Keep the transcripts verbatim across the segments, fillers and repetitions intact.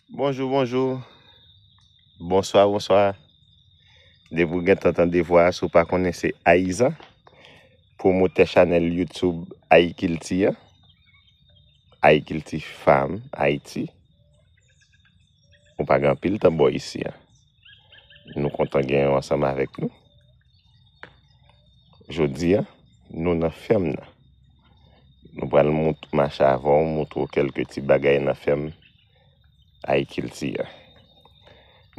Bonjou, bonjou. Bonswa, bonswa. Depi w gentan tande vwa a, si w pa konnen, se Ayizan, pwomotè chanèl YouTube Ayikilti an, Ayikilti Farm Haiti. Ou pa gen anpil tan bò isi a. Nou kontan gen w ansanm avèk nou. Jodi a, nou nan fèm nan. Nou pral mont-, mache avè w, montre w kèlke ti bagay nan fèm Ayikilti a.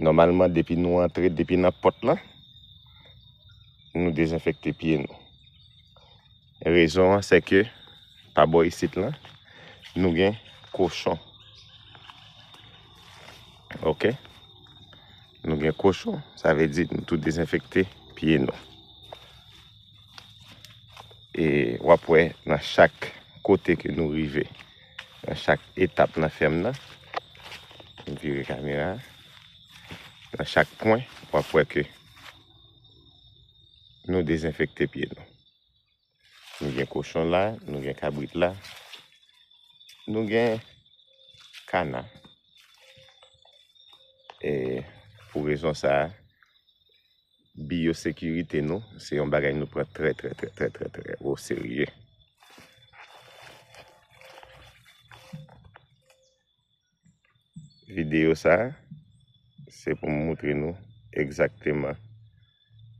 Nòmalman, depi nou antre, depi nan pòt lan, nou dezenfekte pye nou. Rezon an, se ke pa bò isit lan, nou gen kochon. Oke? Nou gen kochon, sa vle di nou tou dezenfekte pye nou. E w ap wè nan chak kote ke nou rive, nan chak etap nan fèm nan, m vire kamera a, nan chak pwen, w ap wè ke nou dezenfekte pye nou. Nou gen kochon la, nou gen kabrit la, nou gen kana. E pou rezon sa a, biyosekirite nou, se yon bagay nou pran trè, trè, trè, trè, trè, trè o serye. Videyo sa a, se pou m moutre nou egzakteman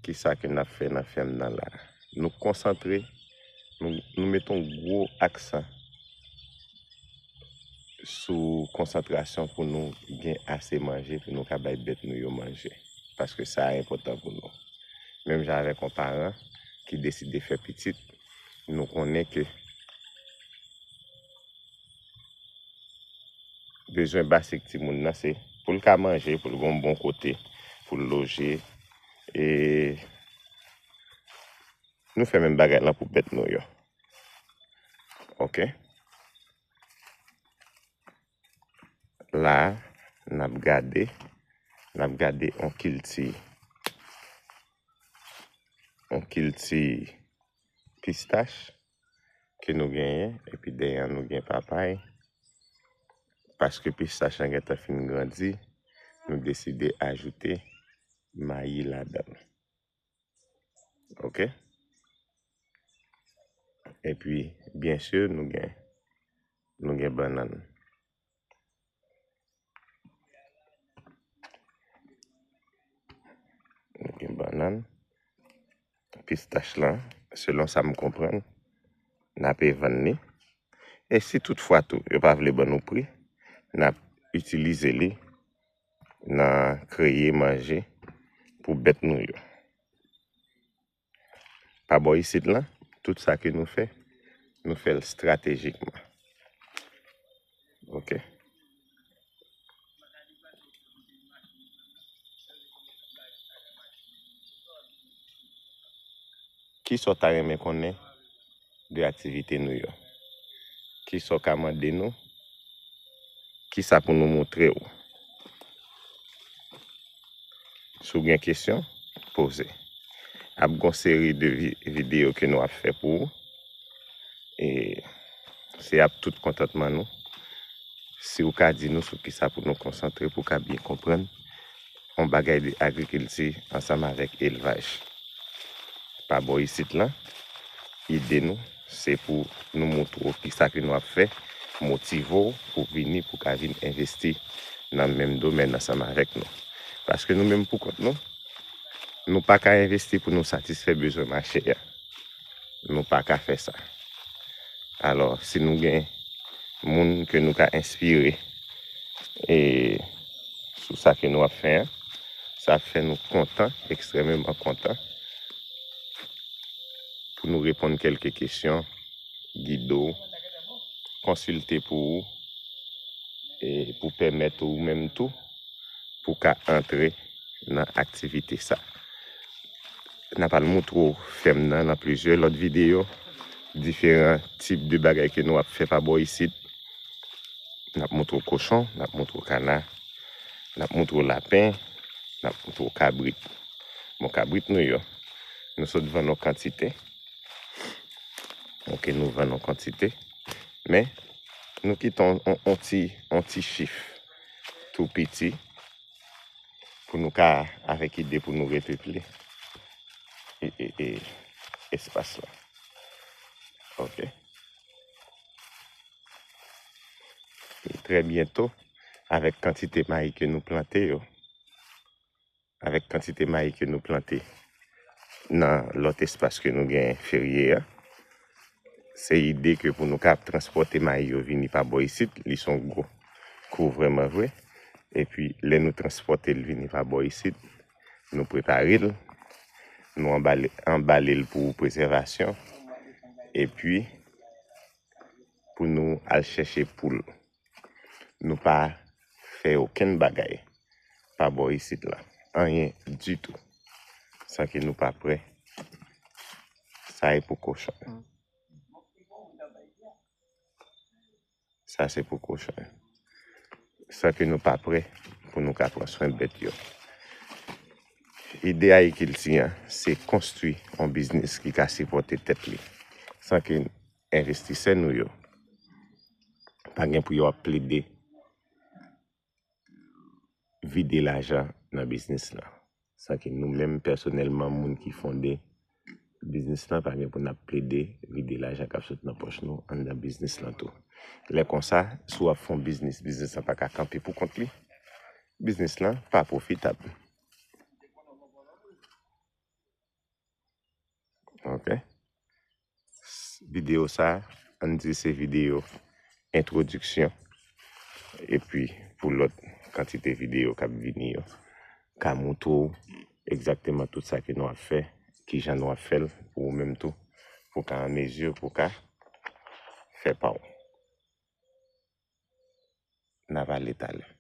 kisa ke n ap fè nan fèm nan la. Nou konsantre, nou, nou mete yon gwo aksan sou konsantrasyon pou nou gen ase manje, pou nou ka bay bèt nou yo manje. Paske sa a enpòtan pou nou. Menm jan avèk yon paran ki deside fè pitit, nou konnen ke bezwen basik timoun nan, se pou l ka manje, pou l gen yon bon kote, pou l loje. E nou fè menm bagay lan pou bèt nou yo. Oke? La a, n ap gade, n ap gade yon kilti, yon kilti pistach ke nou genyen, epi dèyè an nou gen papay. Paske pistach lan gentan fin grandi, nou deside ajoute mayi ladan l. Oke? Epi, byen si, nou gen, nou gen bannann. Nou gen bannann, pistach lan, selon sa m konprann, n ape vann li. E si toutfwa tou, yo pa vle ban nou pri, n ap itilize li nan kreye manje pou bèt nou yo. Pa bò isit lan, tout sa ke nou fè, nou fè l estratejikman. Oke. Kisa w ta renmen konnen de aktivite nou yo? Kisa w ka mande nou? Kisa pou nou montre w? Si w gen kesyon, poze. Ap gen yon seri de vi-, videyo ke nou ap fè pou ou. E se ap tout kontantman nou. Si w ka di nou sou kisa pou nou konsantre pou w ka byen konprann yon bagay de agrikilti ansanm avèk elvaj. Pa bò isit lan, ide nou, se pou nou montre w kisa ke nou ap fè, motive w pou vini, pou ka vin envesti nan menm domèn ansanm avèk nou. Paske nou menm pou kont nou, nou pa ka envesti pou nou satisfè bezwen mache a. Nou pa ka fè sa. Alò, si nou gen moun ke nou ka enspire, e, sou sa ke nou ap fè an, sa ap fè nou kontan, ekstrèmeman kontan, pou nou reponn kèlke kesyon, gide w, konsilte pou ou, e pou pèmèt ou menm tou, pou ka antre nan aktivite sa. N ap al montre w fèm nan, nan plizyè lòt videyo, diferan tip de bagay ke nou ap fè pa bò isit. N ap montre w kochon, n ap montre w kana, n ap montre w lapen, n ap montre w kabrit. Bon, kabrit nou yo, nou sot vann yon kantite. Oke, nou vann yon kantite. Men, nou kite yon, yon, yon ti, yon ti chif. tou piti pou nou ka, avèk ide pou nou repeple e, e, e, espas la. Ok. Trè byento, avèk kantite mayi ke nou plante yo, avèk kantite mayi ke nou plante nan lòt espas ke nou gen ferye a, se ide ke pou nou ka ap transpòte mayi yo vini pa bò isit, li se yon gwo kou vrèman vre. Epi, lè nou transpòte l vini pa bò isit, nou prepare l, nou anbale, anbale l pou prezèvasyon, epi pou nou al chèche poul. Nou pa fè okenn bagay pa bò isit la. Anyen ditou. San ke nou pa prè. Sa e pou kochon. Sa se pou kochon. San ke nou pa prè pou nou ka pran swen bèt yo. Ide agrikilti an, se konstwi yon biznis ki ka sipòte tèt li. San ke envestisè nou yo pa gen pou yo ap plede vide lajan nan biznis lan. Sa ki nou menm pèsonèlman, moun ki fonde biznis lan, pa gen pou n ap plede vide lajan k ap sot nan pòch nou anndan biznis lan tou. Lè konsa, si w ap fè yon biznis, biznis lan pa ka kanpe pou kont li, biznis lan pa pwofitab. Ok. Videyo sa, ann di se videyo entwodiksyon. Epi pou lòt kantite videyo k ap vini yo, ka moutre w egzakteman tout sa ke nou ap fè, kijan nou ap fè l, pou ou menm tou, pou w ka an mezi, pou w ka fè pa w. N a pale talè.